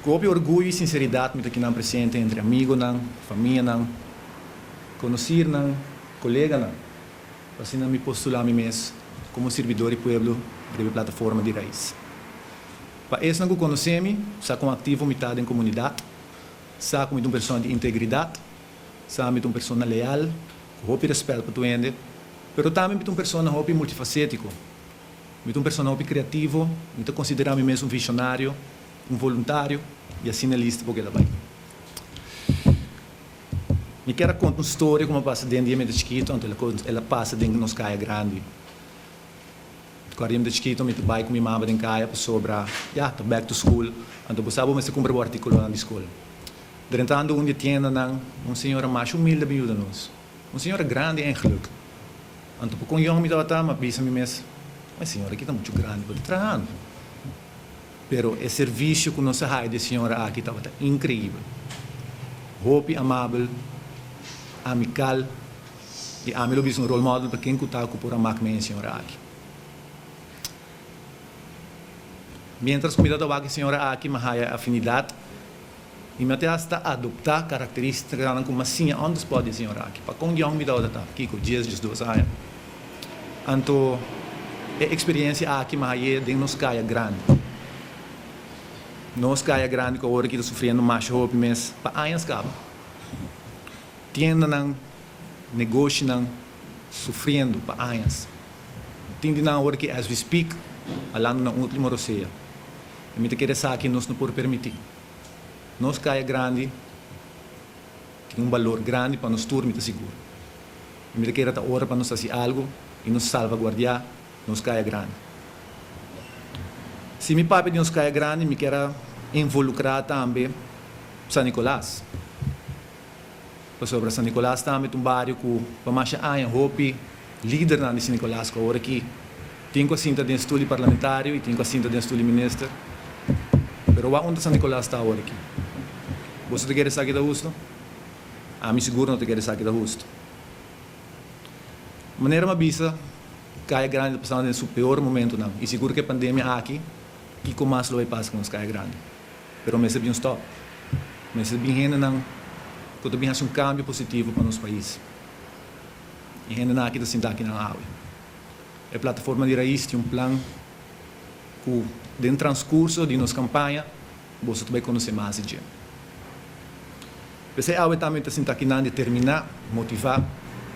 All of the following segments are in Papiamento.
Ku hopi orguyo i sinseridat mi ta kinan presente entre amigonan, famianan, konosirnan, koleganan, pa asina mi postulá mi mes komo sirbidor di pueblo riba e plataforma di Rais. Pa esnan ku konosé mi, sa kon aktivo mi ta den komunidat, sa ku mi ta un persona di integridat, sa mi ta un persona leal, ku hopi rèspèt pa tur hende, pero tambe mi ta un persona hopi multifasétiko. Mi ta un persona hopi kreativo, mi ta konsiderá mi mes un vishonario, un voluntario i asina e lista por keda bai. Mi kier a konta un storia ku mi a pasa den dia mi ta chikitu, anto el a pasa den nos kaya grandi. Ku dia mi ta chikitu mi ta bai ku mi mama den kaya pasobra ya ta back to school, anto bo sa bo mester kumpra bo artikulonan di skol. Drentando un di e tiendanan, un señora masha humilde a bin yuda nos. Un señora grandi eigenlijk. Anto pa kon yong mi tabata, mi a bisa mi mes, E señora aki ta muchu grandi pa ta trahando. Pero e servisio ku nos a haya di e señora aki tabata inkreibel. Hopi amabel, amikal, i ami lo bisa un role model pa ken ku ta ku por a mak mee e señora aki. Mientras ku mi tabata wak e señora aki, mi a haya afinidat. I mi a te hasta adoptá karakterístikanan ku mi a siña on the spot di e señor aki. Pa kon yòn mi tabata ta? Kiko, dies, diesdos aña. Anto e eksperiensia aki mi a hañ'é den nos kaya grandi. Nos kaya grandi ku awor aki ta sufriendo masha hopi mes pa añas kaba. Tiendanan, negoshinan sufriendo pa añas. Tin di nan awor aki as we speak halando nan último rosea. I mi ta kere esaki nos no por permití. Nos kaya grandi tin un balor grandi pa nos tur, mi ta sigur. I mi ta kere ta ora pa nos hasi algu i nos salvaguardiá nos kaya grandi. Si mi papia di nos kaya grandi mi kier a involukrá tambe San Nicolas. Pasobra San Nicolas tambe ta un bario ku pa masha aña hopi lidernan di San Nicolas ku awor aki tin ku a sinta den stul di parlamentario i tin ku a sinta den stul di minister. Pero wak unda San Nicolas ta awor aki? Boso ta kere esaki ta husto? Ami sigur no ta kere esaki ta husto. Manera mi a bisa, Kaya Grandi ta pasando den su peor momentonan i sigur ku e pandemia aki, kiko mas lo bai pasa ku nos Kaya Grandi? Pero mester bin un stop. Mester bin hendenan ku ta bin hasi un kambio positivo pa nos pais. E hendenan aki ta sinta akinan awe. E plataforma di rais tin un plan ku den transkurso di nos kampaña boso ta bai konosé mas di dje. P'esei awe tambe ta sinta akinan determiná, motivá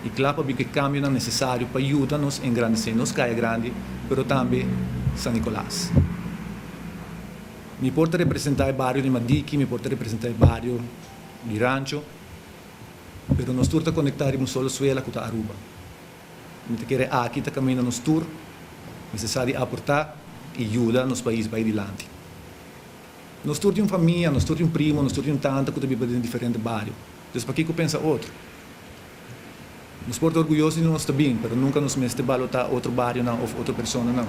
i kla pa bin ku e kambionan nesesario pa yuda nos engrandesé nos Kaya Grandi pero tambe San Nicolas. Mi por ta representá e bario di Madiki, mi por ta representá e bario di Rancho, pero nos tur ta konektá riba un solo suela ku ta Aruba. Mi ta kere aki ta kaminda nos tur mester sa di aportá i yuda nos pais bai dilanti. Nos tur tin un famia, nos tur tin un primo, nos tur tin un tanta ku ta biba den diferente bario. Dus pakiko pensa otro? Nos por ta orguyoso di nos ta bin, pero nunka nos mester balotá otro barionan òf otro personanan.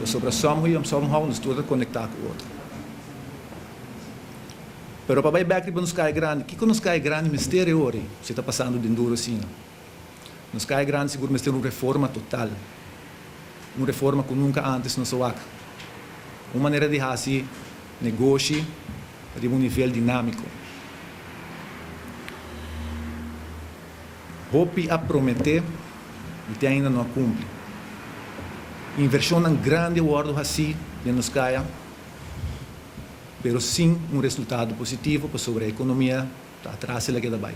Pasobra somehow somehow nos tur ta konektá ku otro. Pero pa bai bèk riba nos kaya grandi, kiko nos kaya grandi mester e ora ei si ta pasando den duru asina? Nos kaya grandi sigur mester un reforma total, un reforma ku nunka ántes nos a wak. Un manera di hasi negoshi riba un nivel dinámiko. Hopi a prometé i te ainda no a kumpli. Invershonnan grandi a wòrdu hasí den nos kaya, pero sin un resultado positivo pasobra e ekonomia ta atras i la keda bai.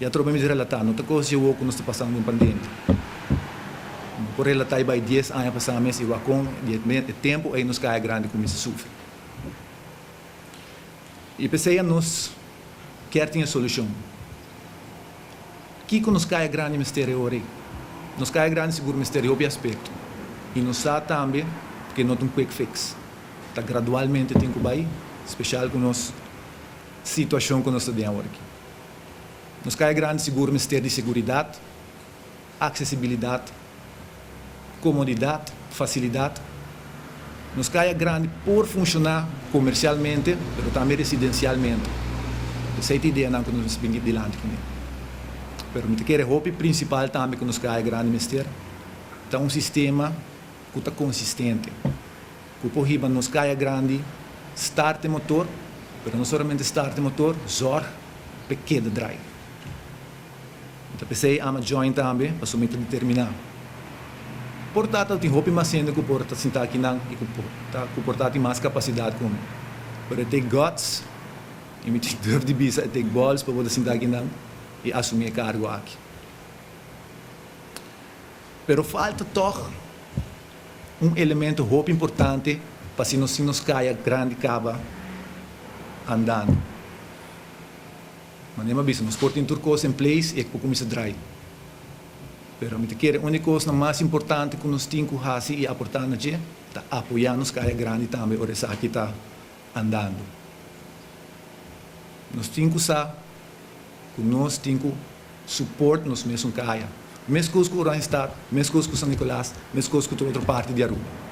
I atrobe mi ta relatá, no ta kos dje wou ku nos ta pasando den pandemia. Mi por relatá i bai dies aña pasá mes i wak kon di e tempu ei nos kaya grandi kuminsá sufri. I p'esei anos kier tin e solushon. Kiko nos kaya grandi mester e ora ei? Nos kaya grandi sigur mester di hopi aspekto. I nos sa tambe ku e no ta un quick fix. Ta gradualmente tin ku bai, speshal ku nos situashon ku nos ta den awor aki. Nos kaya grandi sigur mester di seguridat, aksesibilidat, komodidat, fasilidat. Nos kaya grandi por funshoná komersialmente, pero tambe residensialmente. Esei ta ideanan ku nos mester bin dilanti kuné. Pero mi ta kere hopi prinsipal tambe ku nos kaya grandi mester ta un sistema ku ta konsistente, ku por hiba nos kaya grandi. Start e motor, pero no solamente start e motor, zorg pa e keda draai. Anto p'esey ami a join tambe, paso mi ta determina. Por ta tin hopi mas hende cu por ta sinta akinan y cu por ta tin mas capacidad cu mi. Pero it take guts, y mi durf di bisa, it take balls pa por sinta akinan y asumi e cargo aki. Pero falta toch un elemento hopi importante pa si nos caya grandi caba andando. Manera mi a bisa, nos por tin tur cos in place y e cuminsa draai. Pero mi ta kere unico cos mas importante cu nos tin cu haci y aporta na dje, ta apoya nos caya grandi tambe ora esaki ta andando. Nos tin cu sa, cu nos tin cu support nos mesun caya. Mescos cu Oranjestad, mescos cu San Nicolas, mescos cu otro parti di Aruba.